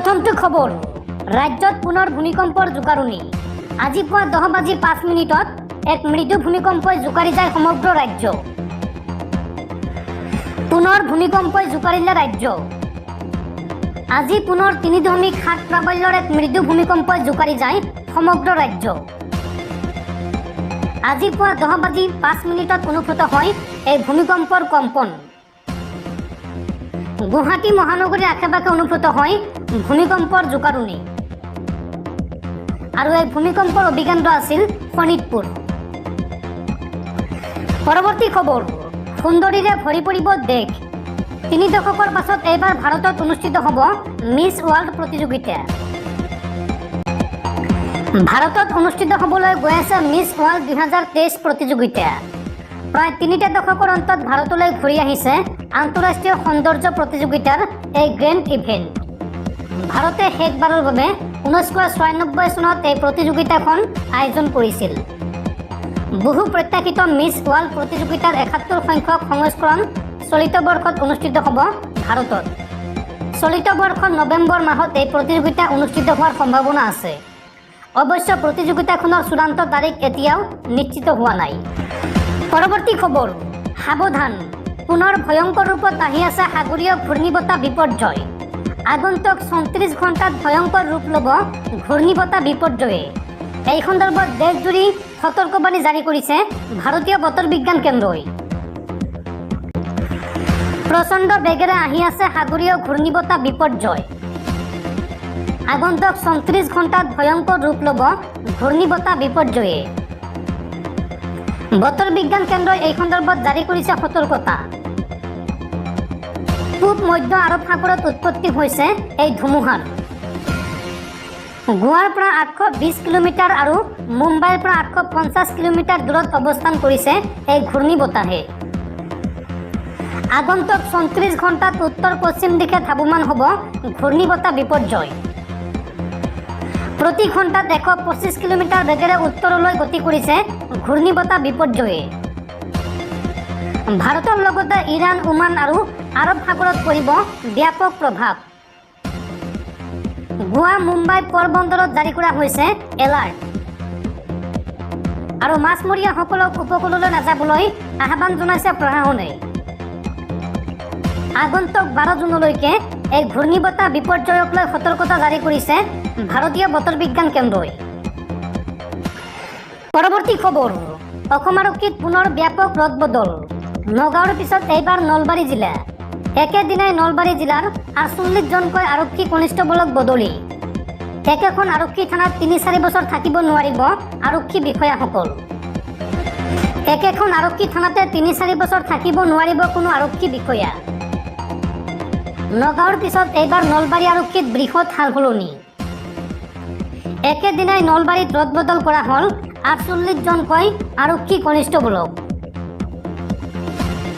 প্ৰথমটো খবৰ, ৰাজ্যত পুনৰ ভূমিকম্পৰ জোকাৰণি। আজি পুৱা 10 বাজি 5 মিনিটত এক মৃদু ভূমিকম্পই জোকাৰি যায় সমগ্ৰ ৰাজ্য। পুনৰ ভূমিকম্পই জোকাৰিলে ৰাজ্য। আজি পুনৰ 3.7 প্ৰাবল্যৰ এক মৃদু ভূমিকম্পই জোকাৰি যায় সমগ্ৰ ৰাজ্য। আজি পুৱা 10 বাজি 5 মিনিটত অনুভূত হয় এই ভূমিকম্পৰ কম্পন। গুৱাহাটী মহানগৰীৰ আশে পাশে অনুভূত হয় ভূমিকম্পৰ জোকাৰণি আৰু এই ভূমিকম্পৰ অভিকেন্দ্ৰ আছিল শোণিতপুৰ। পৰৱৰ্তী খবৰ, সুন্দৰীৰে ভৰি পৰিব দেশ। 3 দশকৰ পাছত এইবাৰ ভাৰতত অনুষ্ঠিত হ'ব মিছ ৱৰ্ল্ড প্ৰতিযোগিতা। ভাৰতত অনুষ্ঠিত হ'বলৈ গৈ আছে মিছ ৱৰ্ল্ড 2023 প্ৰতিযোগিতা। প্ৰায় 3টা দশকৰ অন্তত ভাৰতলৈ ঘূৰি আহিছে আন্তঃৰাষ্ট্ৰীয় সৌন্দৰ্য প্ৰতিযোগিতাৰ এই গ্ৰেণ্ড ইভেণ্ট। ভাৰতে শেষবাৰৰ বাবে 1996 চনত এই প্ৰতিযোগিতাখন আয়োজন কৰিছিল। বহু প্ৰত্যাশিত মিছ ৱৰ্ল্ড প্ৰতিযোগিতাৰ 71 সংখ্যক সংস্কৰণ চলিত বৰ্ষত অনুষ্ঠিত হ'ব ভাৰতত। চলিত বৰ্ষৰ নৱেম্বৰ মাহত এই প্ৰতিযোগিতা অনুষ্ঠিত হোৱাৰ সম্ভাৱনা আছে। অৱশ্যে প্ৰতিযোগিতাখনৰ চূড়ান্ত তাৰিখ এতিয়াও নিশ্চিত হোৱা নাই। পৰৱৰ্তী খবৰ, সাৱধান, পুনৰ ভয়ংকৰ ৰূপত আহি আছে সাগৰীয় ঘূৰ্ণীবতাহ বিপৰ্যয়। আগন্তুক 36 ঘণ্টাত ভয়ংকৰ ৰূপ ল'ব ঘূৰ্ণীবতাহ বিপৰ্যয়ে। এই সন্দৰ্ভত দেশজুৰি সতৰ্কবাণী জাৰি কৰিছে ভাৰতীয় বতৰ বিজ্ঞান কেন্দ্ৰই। প্ৰচণ্ড বেগেৰে আহি আছে সাগৰীয় ঘূৰ্ণীবতাহ বিপৰ্যয়। আগন্তুক 36 ঘণ্টাত ভয়ংকৰ ৰূপ ল'ব ঘূৰ্ণীবতাহ বিপৰ্যয়ে। বতৰ বিজ্ঞান কেন্দ্ৰই এই সন্দৰ্ভত জাৰি কৰিছে সতৰ্কতা। পূব মধ্য আৰৱ সাগৰত উৎপত্তি হৈছে এই ধুমুহাৰ। গোৱাৰ পৰা 820 কিলোমিটাৰ আৰু মুম্বাইৰ পৰা 850 কিলোমিটাৰ দূৰত অৱস্থান কৰিছে এই ঘূৰ্ণীবতাহে। আগন্তুক 36 ঘণ্টাত উত্তৰ পশ্চিম দিশে ধাৱমান হ'ব ঘূৰ্ণীবতাহ বিপৰ্যয়। প্ৰতি ঘণ্টাত 125 কিলোমিটাৰ বেগেৰে উত্তৰলৈ গতি কৰিছে ঘূৰ্ণীবতাহ বিপৰ্যয়ে। ভাৰতৰ লগতে ইৰাণ, ওমান আৰু আৰৱ সাগৰত পৰিব ব্যাপক প্ৰভাৱ। গোৱা, মুম্বাই, পোৰবন্দৰত জাৰি কৰা হৈছে এলাৰ্ট আৰু মাছমৰীয়াসকলক উপকূললৈ নাযাবলৈ আহ্বান জনাইছে প্ৰশাসনে। আগন্তুক 12 জুনলৈকে এই ঘূৰ্ণীবতাহ বিপৰ্যয়ক লৈ সতৰ্কতা জাৰি কৰিছে ভাৰতীয় বতৰ বিজ্ঞান কেন্দ্ৰই। পৰৱৰ্তী খবৰ, অসম আৰক্ষীত পুনৰ ব্যাপক ৰদবদল। নগাঁৱৰ পিছত এইবাৰ নলবাৰী জিলা। একেদিনাই নলবাৰী জিলাৰ 48জনকৈ আৰক্ষী কনিষ্টবলক বদলি। একেখন আৰক্ষী থানাত 3-4 বছৰ থাকিব নোৱাৰিব আৰক্ষী বিষয়াসকল। একেখন আৰক্ষী থানাতে 3-4 বছৰ থাকিব নোৱাৰিব কোনো আৰক্ষী বিষয়া। নগাঁৱৰ পিছত এইবাৰ নলবাৰী আৰক্ষীত বৃহৎ সালসলনি। একেদিনাই নলবাৰীত ৰদবদল কৰা হ'ল 48জনকৈ আৰক্ষী কনিষ্টবলক।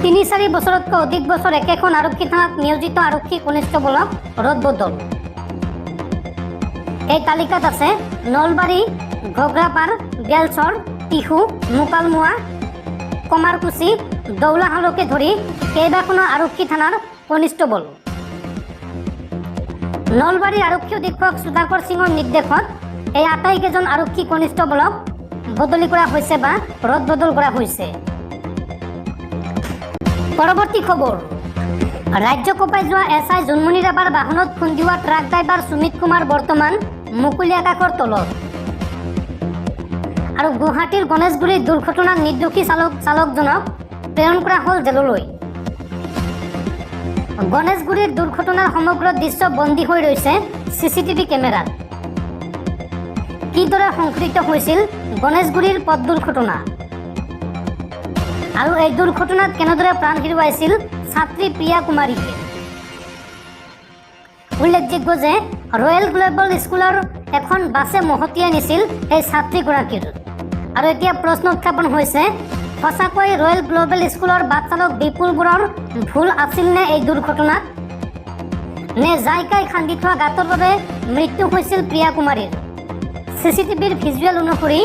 3-4 বছৰতকৈ অধিক বছৰ একেখন আৰক্ষী থানাত নিয়োজিত আৰক্ষী কনিষ্টবলক ৰদবদল। এই তালিকাত আছে নলবাৰী, ঘগ্ৰাপাৰ, বেলচৰ, টিহু, মুকালমুৱা, কমাৰকুচি, দৌলাশালকে ধৰি কেইবাখনো আৰক্ষী থানাৰ কনিষ্টবল। নলবাৰীৰ আৰক্ষী অধীক্ষক সুধাকৰ সিঙৰ নিৰ্দেশত এই আটাইকেইজন আৰক্ষী কনিষ্টবলক বদলি কৰা হৈছে বা ৰদবদল কৰা হৈছে। পৰৱৰ্তী খবৰ, ৰাজ্য কঁপাই যোৱা এছ I Jonmoni ৰাভাৰ বাহনত খুন্দিওৱা ট্ৰাক ড্ৰাইভাৰ সুমিত কুমাৰ বৰ্তমান মুকলি আকাশৰ তলত। আৰু গুৱাহাটীৰ গণেশগুৰিৰ দুৰ্ঘটনাত নিৰ্দোষী চালকজনক প্ৰেৰণ কৰা হ'ল জেললৈ। গণেশগুৰিৰ দুৰ্ঘটনাৰ সমগ্ৰ দৃশ্য বন্দী হৈ ৰৈছে চিচিটিভি কেমেৰাত। কিদৰে সংঘটিত হৈছিল গণেশগুৰিৰ পথ দুৰ্ঘটনা আৰু এই দুৰ্ঘটনাত কেনেদৰে প্ৰাণ হেৰুৱাইছিল ছাত্ৰী প্ৰিয়া কুমাৰীয়ে? উল্লেখযোগ্য যে ৰয়েল গ্ল'বেল স্কুলৰ এখন বাছে মহতিয়াই নিছিল এই ছাত্ৰীগৰাকীৰ। আৰু এতিয়া প্ৰশ্ন উত্থাপন হৈছে, সঁচাকৈ ৰয়েল গ্ল'বেল স্কুলৰ বাছ চালক বিপুল বৰাৰ ভুল আছিল নে এই দুৰ্ঘটনাত, নে জাইকাই খান্দি থোৱা গাঁতৰ বাবে মৃত্যু হৈছিল প্ৰিয়া কুমাৰীৰ? চিচিটিভিৰ ভিজুৱেল অনুসৰি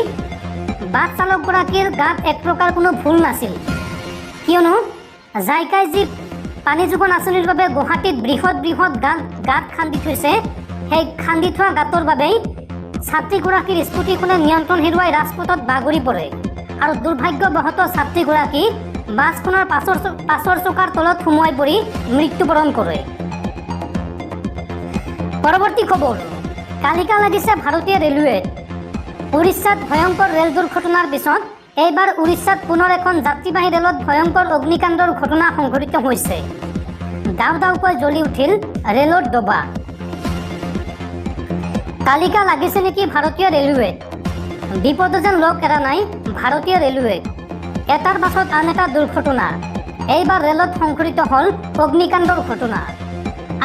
বাছ চালকগৰাকীৰ গাত এক প্ৰকাৰ কোনো ভুল নাছিল। কিয়নো জাইকাই যি পানী যোগান আঁচনিৰ বাবে গুৱাহাটীত বৃহৎ বৃহৎ গাঁত গাঁত খান্দি থৈছে, সেই খান্দি থোৱা গাঁতৰ বাবেই ছাত্ৰীগৰাকীৰ স্কুটিখনে নিয়ন্ত্ৰণ হেৰুৱাই ৰাজপথত বাগৰি পৰে আৰু দুৰ্ভাগ্যবশতঃ ছাত্ৰীগৰাকী বাছখনৰ পাছৰ চকাৰ তলত সোমোৱাই পৰি মৃত্যুবৰণ কৰে। পৰৱৰ্তী খবৰ, কালিকা লাগিছে ভাৰতীয় ৰেলৱেত। উৰিষ্যাত ভয়ংকৰ ৰেল দুৰ্ঘটনাৰ পিছত এইবাৰ উৰিষ্যাত পুনৰ এখন যাত্ৰীবাহী ৰেলত ভয়ংকৰ অগ্নিকাণ্ডৰ ঘটনা সংঘটিত হৈছে। দাউ দাউকৈ জ্বলি উঠিল ৰেলৰ ডবা। কালিকা লাগিছে নেকি ভাৰতীয় ৰেলৱেত? বিপদে যেন লগ এৰা নাই ভাৰতীয় ৰেলৱেত। এটাৰ পাছত আন এটা দুৰ্ঘটনা। এইবাৰ ৰেলত সংঘটিত হ'ল অগ্নিকাণ্ডৰ ঘটনা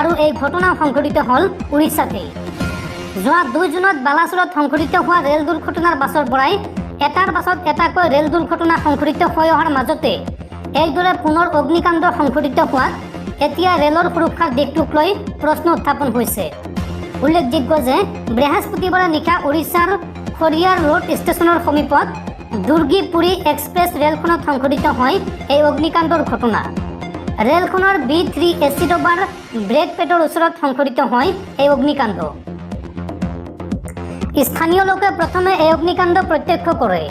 আৰু এই ঘটনা সংঘটিত হ'ল উৰিষ্যাতেই। যোৱা 2 জুনত বালাচৰত সংঘটিত হোৱা ৰেল দুৰ্ঘটনাৰ পাছৰ পৰাই এটাৰ পাছত এটাকৈ ৰেল দুৰ্ঘটনা সংঘটিত হৈ অহাৰ মাজতে এইদৰে পুনৰ অগ্নিকাণ্ড সংঘটিত হোৱাত এতিয়া ৰেলৰ সুৰক্ষাৰ দিশটোক লৈ প্ৰশ্ন উত্থাপন হৈছে। উল্লেখযোগ্য যে বৃহস্পতিবাৰে নিশা উৰিষ্যাৰ খৰিয়াৰ ৰোড ষ্টেচনৰ সমীপত দুৰ্গীপুৰী এক্সপ্ৰেছ ৰেলখনত সংঘটিত হয় এই অগ্নিকাণ্ডৰ ঘটনা। ৰেলখনৰ বি 3 এচি ডবাৰ ব্ৰেক পেডৰ ওচৰত সংঘটিত হয় এই অগ্নিকাণ্ড। স্থানীয় লোকে প্ৰথমে এই অগ্নিকাণ্ড প্ৰত্যক্ষ কৰে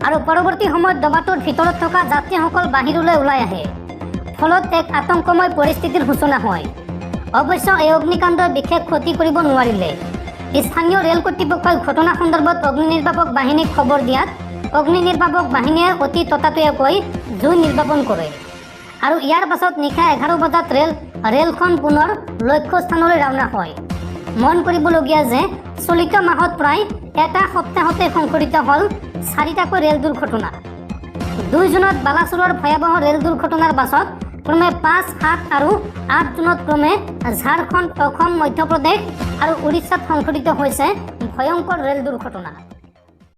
আৰু পৰৱৰ্তী সময়ত ডবাটোৰ ভিতৰত থকা যাত্ৰীসকল বাহিৰলৈ ওলাই আহে। ফলত এক আতংকময় পৰিস্থিতিৰ সূচনা হয়। অৱশ্য এই অগ্নিকাণ্ডই বিশেষ ক্ষতি কৰিব নোৱাৰিলে। স্থানীয় ৰেল কৰ্তৃপক্ষই ঘটনা সন্দৰ্ভত অগ্নি নিৰ্বাপক বাহিনীক খবৰ দিয়াত অগ্নি নিৰ্বাপক বাহিনীয়ে অতি ততাতৈয়াকৈ জুই নিৰ্বাপন কৰে আৰু ইয়াৰ পাছত নিশা 11 বজাত ৰেলখন পুনৰ লক্ষ্যস্থানলৈ ৰাওনা হয়। মন কৰিবলগীয়া যে চলিত মাহত প্ৰায় এটা সপ্তাহতে সংঘটিত হ'ল চাৰিটাকৈ ৰেল দুৰ্ঘটনা। 2 জুনত বালাচৰৰ ভয়াৱহ ৰেল দুৰ্ঘটনাৰ পাছত ক্ৰমে 5, 7 আৰু 8 জুনত ক্ৰমে ঝাৰখণ্ড, অসম, মধ্যপ্ৰদেশ আৰু উৰিষ্যাত সংঘটিত হৈছে ভয়ংকৰ ৰেল দুৰ্ঘটনা।